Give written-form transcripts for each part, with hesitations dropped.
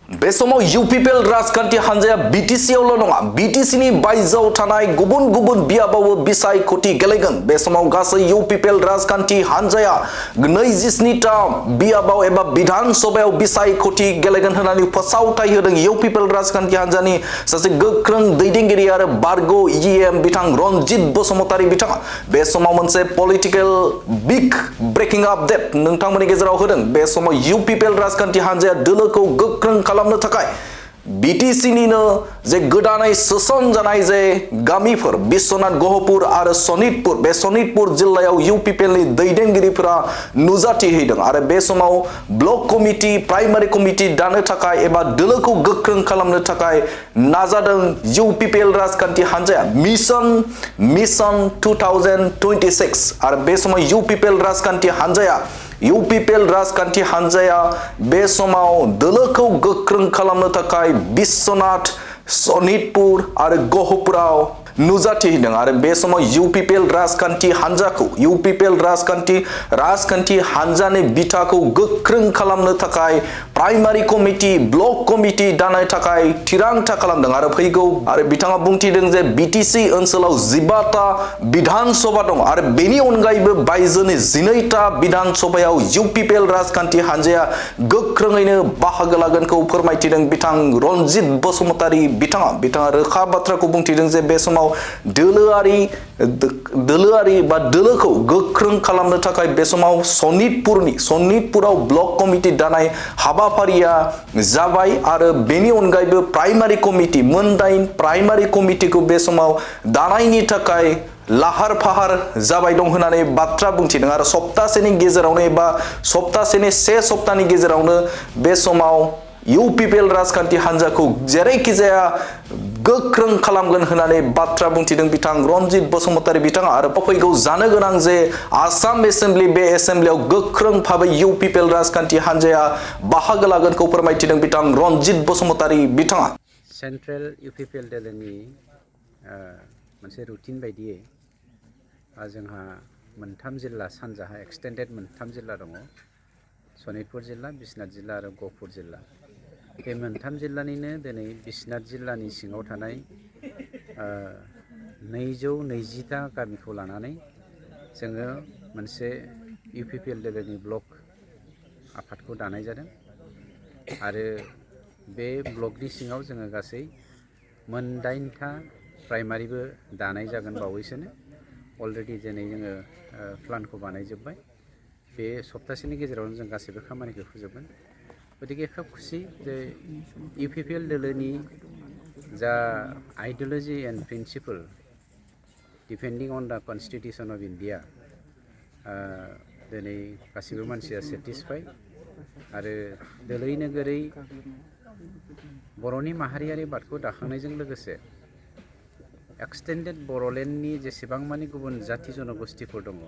बे समाव यूपीपीएल राजखान्थि हान्जाया बीटीसीआवल' नङा बीटीसीनि बायजोआव थानाय गुबुन गुबुन बियाबावबो बिसायख'थि गेलेगोन। बे समाव गासै यूपीपीएल राजखान्थि हान्जाया 27टा बियाबाव एबा विधान सभायाव बिसायख'थि गेलेगोन होननानै फोसावथाय होदों यूपीपीएल राजखान्थि हान्जानि सासे गोख्रों दैदेनगिरि आरो बारग' ईएम बिथां रनजित बसुमतारी बिथाङा बे समाव मोनसे पलिटिकल बिग ब्रेकिं आपडेट नोंथांमोननि गेजेराव होदों। बे समाव यूपीपीएल राजखान्थि हान्जाया दोलोखौ गोख्रों खालामनो थाखाय बीटीसीनिनो जे गोदानै सोसनजानाय जे गामिफोर बिश्वनाथ गहपुर आरो सनितपुर बे सनितपुर जिल्लायाव यूपीपीएलनि दैदेनगिरिफोरा नुजाथि हैदों आरो बे समाव ब्लक कमिटि प्राइमारि कमिटि दानो थाखाय एबा दोलोखौ गोख्रों खालामनो थाखाय नाजादों यूपीपीएल राजखान्थि हान्जाया मिशन 2026 आरो बे समाव यूपीपीएल राजखान्थि हान्जाया बे समाव दोलोखौ गोख्रों खालामनो थाखाय बिश्वनाथ सनितपुर आरो गहपुराव नुजाथि हैदों आरो बे समाव यूपीपीएल राजखान्थि हान्जानि बिथाखौ गोख्रों खालामनो थाखाय प्राइमारि कमिटि ब्लक कमिटि दानो थाखाय थिरांथा खालामदों आरो फैगौ आरो बिथाङा बुंथिदों जे बीटीसी ओनसोलाव 15टा विधान सभा दं आरो बेनि अनगायैबो बायजोनि 12टा विधान सभायाव यूपीपीएल राजखान्थि हान्जाया गोख्रोङैनो बाहागो लागोनखौ फोरमायथिदों बिथां रनजित बसुमतारी बिथाङा रोखा बाथ्राखौ बुंथिदों जे बे समाव दोलोआरि बा दोलोखौ गोख्रों खालामनो थाखाय बे समाव सनितपुराव ब्लक कमिटि दानाय हाबाफारिया जाबाय आरो बेनि अनगायैबो प्राइमारि कमिटि मोनदाइन प्राइमारि कमिटिखौ बे समाव दानायनि थाखाय लाहार फाहार जाबाय दं होननानै बाथ्रा बुंथिदों आरो सप्तासेनि गेजेरावनो एबा से सप्तानि गेजेरावनो बे समाव यूपीपीएल राजखान्थि हान्जाखौ जेरैखि जाया गोख्रों खालामगोन होननानै बाथ्रा बुंथिदों बिथां रनजित बसुमतारी बिथाङा आरो फैगौ जानो गोनां जे आसाम एसेम्ब्लि बे एसेम्ब्लियाव गोख्रों भाबै यूपीपीएल राजखान्थि हान्जाया बाहागो लागोनखौ फोरमायथिदों बिथां रनजित बसुमतारी बिथाङा। सेन्ट्रेल यूपीपीएल दोलोनि मोनसे रुटिन बायदियै जोंहा मोनथाम जिल्ला सानजाहा एक्सटेन्डेड मोनथाम जिल्ला दङ सनितपुर जिल्ला बिश्वनाथ जिल्ला आरो गहपुर जिल्ला। बे मोनथाम जिल्लानिनो दिनै बिश्वनाथ जिल्लानि सिङाव थानाय 220टा गामिखौ लानानै जोङो मोनसे यूपीपीएल दोलोनि ब्लक आफादखौ दानाय जादों आरो बे ब्लकनि सिङाव जोङो गासै 9टा प्राइमारिबो दानाय जागोन बावैसोनो अलरेडि दिनै जोङो प्लानखौ बानायजोब्बाय बे सप्तासेनि गेजेरावनो जों गासैबो खामानिखौ फोजोबगोन। गतिके खोब खुसि जे यूपीपीएल दोलोनि जा आइडियोल'जि and principal डिपेन्डिं on the constitution of India दिनै गासिबो मानसिया सेटिसफाइ आरो दोलै नोगोरै बर'नि माहारियारि बादखौ दाखांनायजों लोगोसे एक्सटेन्डेड बर'लेण्डनि जेसेबां मानि गुबुन जाथि जनगोष्ठीफोर दङ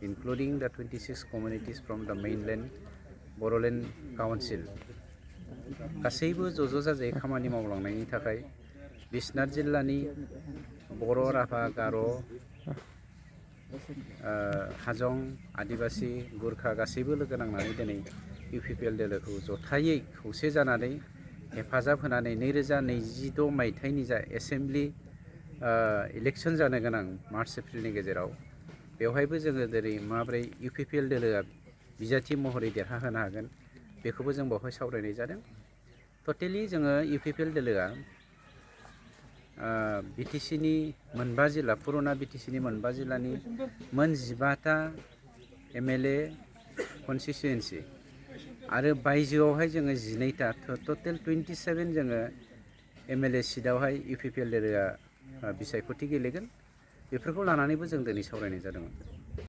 इनक्लुडिं द 26 कमिउनिटिस फ्रम द मेइनलेण्ड बर'लेण्ड काउन्सिल गासैबो ज' जाजायै खामानि मावलांनायनि थाखाय बिश्वनाथ जिल्लानि बर' राभा गार' हाजं आदिबासि गुरखा गासैबो लोगो नांनानै दिनै यूपीपीएल दोलोखौ जथायै खौसे जानानै हेफाजाब होनानै 2026 मायथाइनि जा एसेम्ब्लि इलेक्सन जानो गोनां मार्च एप्रिलनि गेजेराव बेवहायबो जोङो दिनै माबोरै यूपीपीएल दोलोआ बिजाथि महरै देरहाहोनो हागोन बेखौबो जों बेवहाय सावरायनाय जादों। टटेलि जोङो यूपीपीएल दोलोआ बीटीसीनि मोनबा जिल्ला पुरुना बीटीसीनि मोनबा जिल्लानि मोन 15टा एमएलए कन्स्टिटुएन्सि आरो बायजोआवहाय जोङो 12टा टटेल 27 जोङो एमएलए सिटआवहाय यूपीपीएल दोलोआ बिसायख'थि गेलेगोन बेफोरखौ लानानैबो जों दिनै सावरायनाय जादोंमोन।